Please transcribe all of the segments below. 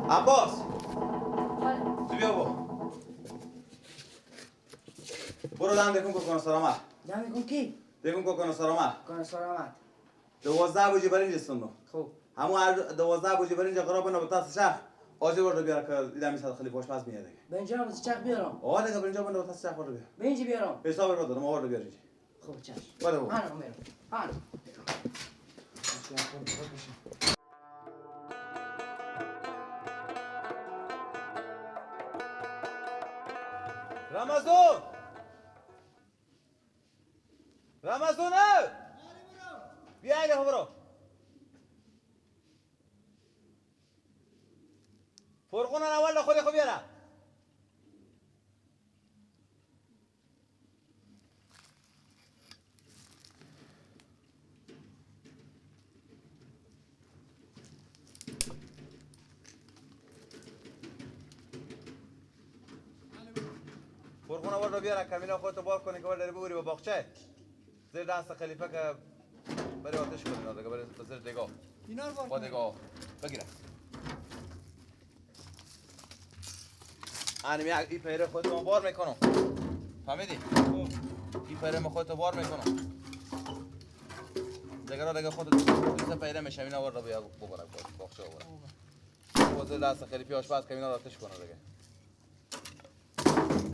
عباس تو بیا با برو دم دکون کن سلامت. دم کن کی؟ دکون کن سلامت. کن سلامت. 12 بجه برنج استندو. خب همون 12 بجه برنج قرار بنا به تاس شخ آجی برو بیار که دیدم میصد خیلی باش پس میاد دیگه. برنج رو بس چخ بیارم. آره دیگه برنج بنا به تاس شخ برو بیار. برنج بیارم. حساب رو دادم آورد بیار اینجا. خب چشم. برو. من میرم. ها. رمضان رمضان بیا اینجا برو فرقون اول خودی خو بیاره. فرقون اول رو بیاره کمینا خودتو بار کنی که بری ببری به باغچه زیر دست خلیفه که بری آتش کنی دیگه بری زیر دگاه اینا رو بار با دگاه بگیره. انمی این پیره خودتو بار میکنم فهمیدی؟ این پیره من خودتو بار میکنم دیگه را دیگه خودت دوست پیره میشم اینا رو بیا ببره باغچه ببره زیر دست خلیفه آشپز که اینا رو آتش کنه دیگه.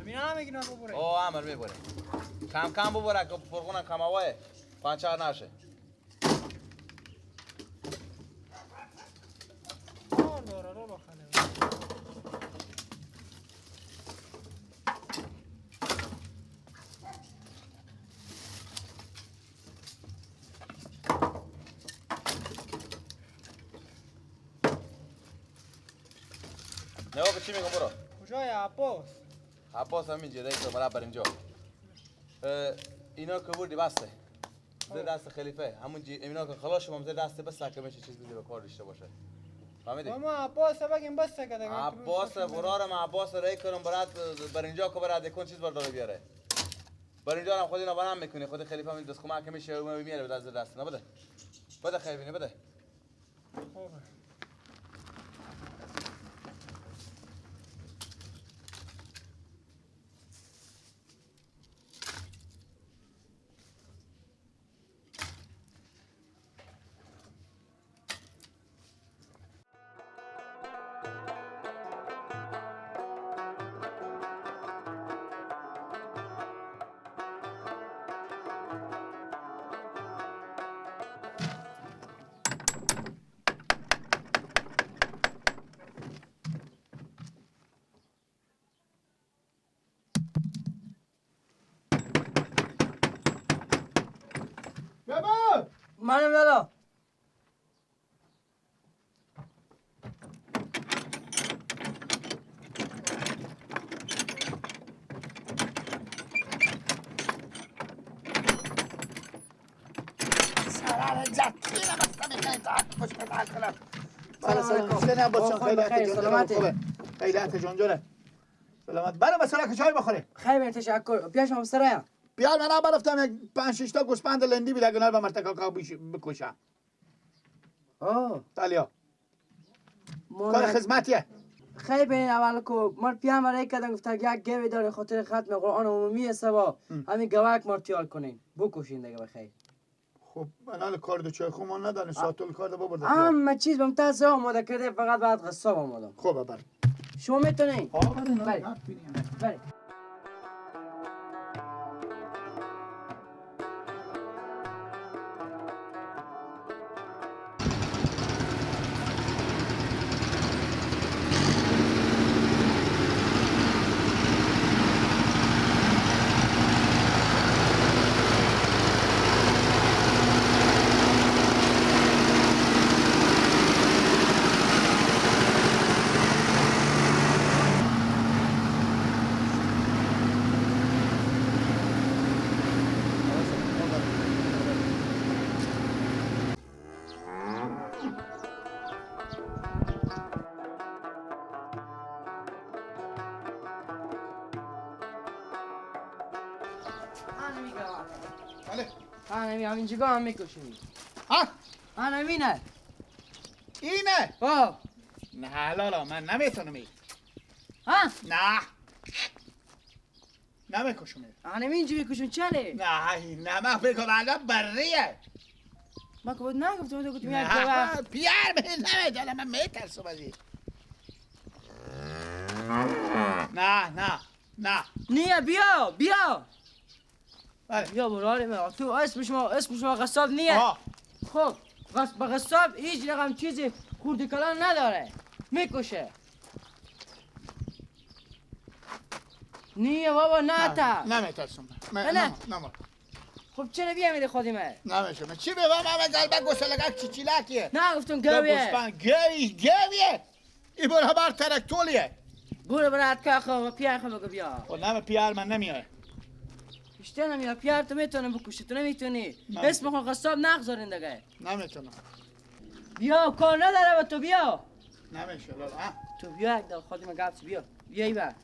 اینا هم اینا ببره. او عمل میبره. کم کم ببره که فرقون کم هواه پنچر نشه. کار داره رو بخنه. نگاه چی میگم برو. کجای عباس؟ عباس هم اینجا دیگه برای بر اینجا. اینا که بردی بسته. زیر دست خلیفه. همون اینا که خلاص شما زیر دست بس که میشه چیز بده به کار داشته باشه. فهمیدی؟ ما عباس بگیم بس که دیگه. عباس برارم عباس رای کنم برات بر اینجا که برات کن چیز برداره بیاره. بر اینجا هم خود اینا برام میکنی. خود خلیفه هم دست کمک میشه اون میاره به دست نه بده. بده خیلی بده. خوبه. منم لالا. سرار جتیرم اصلا میخوایی تا پشت بزن کنم. سلام علیکم. خیلی سلامت. خیلی جان جونه. سلامت. برو مثلا که چای بخوری. خیلی تشکر. پیش همسرایا. بیار من اول رفتم یک 5 6 تا گوسفند لندی بیده گناه به مرتکا بکشم. آه. تالیا. کار خدمتیه. خیلی بین اول کو مر پیام رای کردن گفت یک گوی داره خاطر ختم قرآن عمومی سبا همین گواک مر تیار کنین بکشین دیگه بخیر. خب من کار دو چای خو ما نداریم ساتول کار دو ببرد. اما چیز بم تازه آماده کرده فقط بعد قصاب آمادم. خب ببر. شما میتونین؟ آه بله. بله. همینجا هم میکشیم. ها؟ همینه. اینه؟ آه. نه لالا من نمیتونم ای. ها؟ نه نمیکشم. انا اینجا میکشم چله؟ نه نه من فکر کنم الان بریه. ما که بود نگفتم تو گفتم یک نه پیر من نمیتونم، من میترسم از این. نه نه نه نیا بیا بیا بله بیا برو. تو اسم شما قصاب نیه. خب با قصاب هیچ رقم چیزی خورده کلان نداره، میکشه. نیه بابا نه تا نمیترسم. نه نه نه. خب چرا بیا میده خودیمه؟ نمیشه. من چی بگم؟ من قلبک گسلگک چیچیلکیه. نه گفتم گویه. گوی گویه. ای برو بر ترکتولیه. برو برات که خو پیر خو بگو بیا. خب نه پیر من نمیای. بیشتر نمیاد پیر تو میتونه بکشه، تو نمیتونی. اسم خو قصاب نگذارین دیگه. نمیتونم. بیا کار نداره با تو بیا. نمیشه لالا. تو بیا یک دقیقه خودم گفت بیا. بیا ای بر.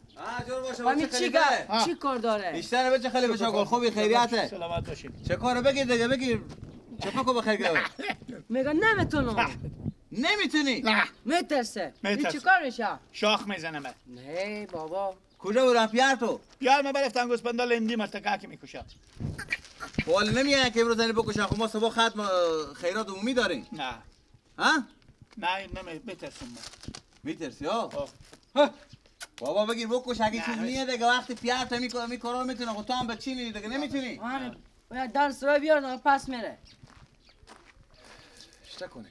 جور باشه. بچه خلیفه چی کار داره؟ بیشتر بچه خلیفه شاگل خوبی خیریته. سلامت باشید. چه کارو بگیر دیگه بگیر. چه کو بخیر گرو. میگه نمیتونم. نمیتونی؟ نه. میترسه. این چی کار میشه؟ شاخ میزنه من. نه بابا. کجا برم پیار تو؟ پیار من برفتم گوسپندا لندی مرتکه که میکشه. ولی نمیاد که امروز بکشن. خب ما صبح ختم خیرات عمومی داریم. نه. ها؟ نه نه میترسم. میترسی ها؟ بابا بگیر بکش اگه چیز نیه دیگه. وقتی پیار تو میکنه میتونه. خب تو هم به چی میری دیگه نمیتونی. آره باید درس رو بیار پس میره. چه کنی؟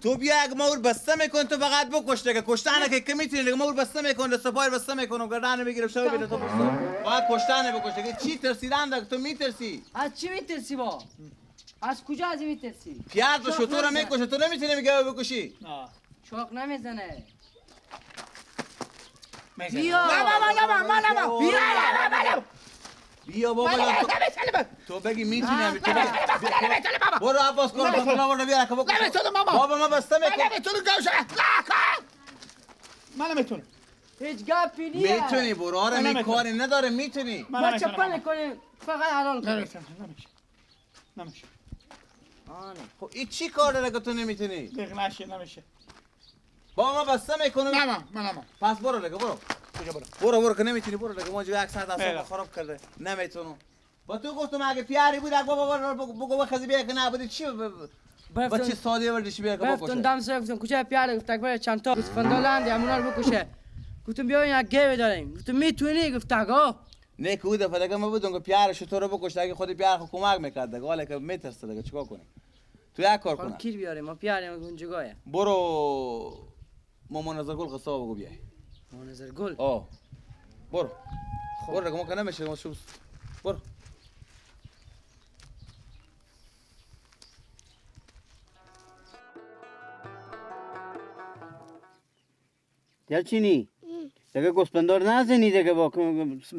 تو بیا اگه ما بسته میکن تو فقط بکش دیگه. کشتن که میتونی دیگه. ما بسته میکن دست پای بسته میکنم گردن میگیرم شو بده تو بسته. باید کشتن بکش دیگه. چی ترسیدن دیگه؟ تو میترسی. از چی میترسی با؟ از کجا از میترسی؟ پیار تو شطور میکشه تو نمیتونی میگه بکشی. نه شاخ نمیزنه. بیا نه بیا بیا بابا. تو بگی میتونی. برو عباس کن برو بیا که بکن. نمیتونم ماما. بابا ما بسته میکنم. نمیتونم گوشه. من نمیتونم. هیچ گپی نیست. میتونی برو. آره کاری نداره میتونی. ما چپل نکنیم فقط حلال کن. نمیتونم نمیشه نمیشه. خب این چی کار داره که تو نمیتونی؟ دیگه نشه نمیشه. بابا ما بسته میکنم. نه من نه. پس برو دیگه برو. کجا برو؟ برو برو که نمیتونی. برو دیگه ما اینجا یک ساعت اصلا خراب کرده. نمیتونم. با تو گفتم اگه پیاری بود اگه بابا بگو بخزی بیا که نبودی چی با چه ساده وردش بیا که بکشه. گفتم دم سر گفتم کجا پیاری گفت برای چند تا گوسفندالند امونا رو بکشه. گفتم بیا یک گوی داریم. گفتم میتونی؟ گفت آقا نه که او دفعه دیگه ما بودم که پیارش تو رو بکشه. اگه خود پیار خو کمک میکرد دیگه. حالا که میترسه دیگه چیکار کنی؟ تو یک کار کن. کیر بیاریم ما پیاریم اونجا. برو مامان نظر گل قصاب بگو بیای. مامان نظر گل؟ آه برو برو دیگه ما که نمیشه ما شو برو. دلچینی دیگه گوسپندار نزنی دیگه با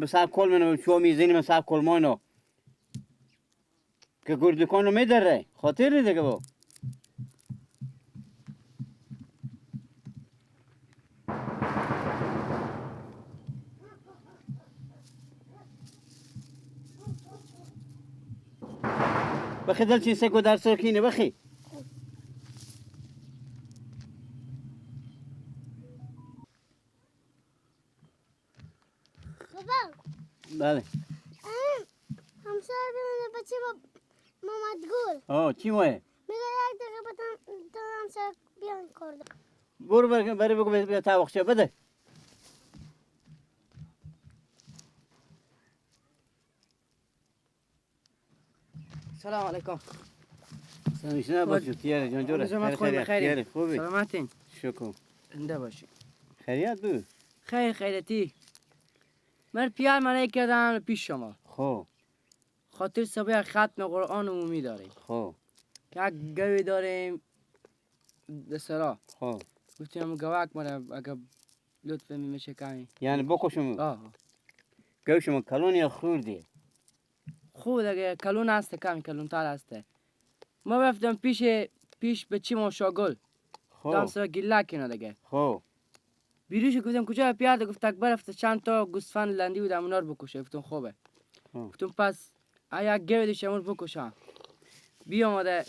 سر کل منو چو میزنی من سر کل مانو که گردکانو میدره خاطر دیگه با بخی دلچین سکو در سرکینه بخی. بله. همسایه بیرون بچه با محمد گل. آه چی مایه؟ میگه یک دقیقه بدم تا همسایه بیان کرده. برو بری بگو بیا طبقچه بده. سلام علیکم. سلام شما باشید تیاره جان جوره. خیر خوبی. سلامتین. شکر. زنده باشی. خیریت بود. خیر خیرتی. من پیار منه کردم پیش شما. خب. خاطر صبح ختم قرآن عمومی داریم. خب. یک گوی داریم دسرا. خب. گفتیم گواک مره اگه لطف میشه کمی. یعنی بکشم. آه. گوی شما کلون یا خوردی؟ خوب دیگه کلون هست کمی کلونتر هست. ما رفتم پیش بچی ما شاگل. خب. دم سر گله کنه دیگه. خب. بیروش گفتم کجا پیاده گفت اکبر رفته چند تا گوسفند لندی بود اونا رو بکشه. گفتم خوبه. گفتم پس ایا گوی امون بکشم. بیا آمده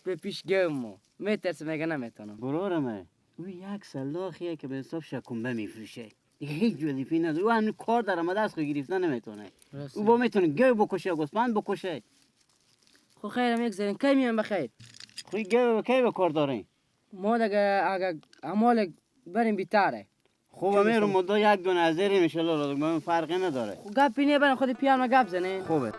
به پیش گومو میترسه میگه نمیتونم. برو رمه. او یک سلاخیه که به حساب شکمبه میفروشه دیگه هیچ وظیفه‌ای نداره. او هم کار در آمده است، خو گرفتن نمیتونه. او با میتونه گو بکشه، گوسفند بکشه. خو خیرم یک زرین کی میام بخیر. خو گو کی به کار دارین؟ ما دیگه اگه امال بریم بیتره. خوب میرم مدو یک دونه از زیر ان شاء الله، فرقی نداره. خو گپی نه، برم خود پیانو گپ زنه. خوبه.